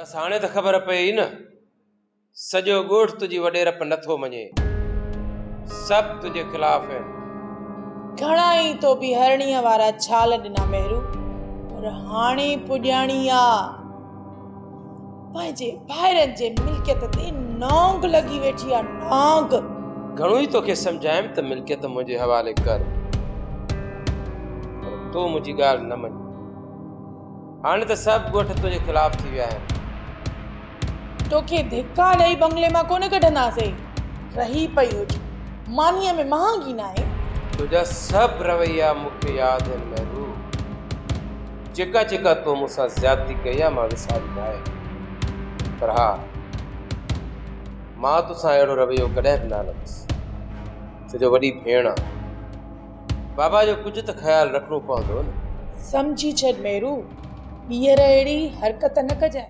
بس هاڻي ته خبر پيئي نه، سڄو ڳوٺ تنهنجي وڏيرپ نه ٿو مڃي، سڀ تنهنجي خلاف آهن. گهڻا ئي تو به هرڻيء وارا ڇال ڏنا مهرو، پر هاڻي پڄاڻي آ. پنهنجي ڀائرن جي ملڪيت تي نانگ لڳي ويٺي آ، نانگ. گهڻو ئي توکي سمجهايم ته ملڪيت منهنجي حوالي ڪر، پر تو منهنجي ڳالهه نه مڃي. هاڻي ته سڀ ڳوٺ تنهنجي خلاف ٿي ويا آهن. توکي ڌڪا ڏئي بنگلي مان ڪونه ڪڍنداسين. رهي پئي هج، مانيء ۾ مهانگي ناهي. تنهنجا سڀ رويا مون کي ياد آهن محبوب. جيڪا جيڪا تو مون سان زيادتي ڪئي آهي مان وساري ناهي. پر ها، مان توسان اهڙو رويو ڪڏهن به نه هلندس. ڇو جو وڏي ڀيڻ آن. بابا جو ڪجهه ته خيال رکڻو پوندو نه. سمجهي ڇڏ ميرو، ٻيهر اهڙي حرڪت نه ڪجانء.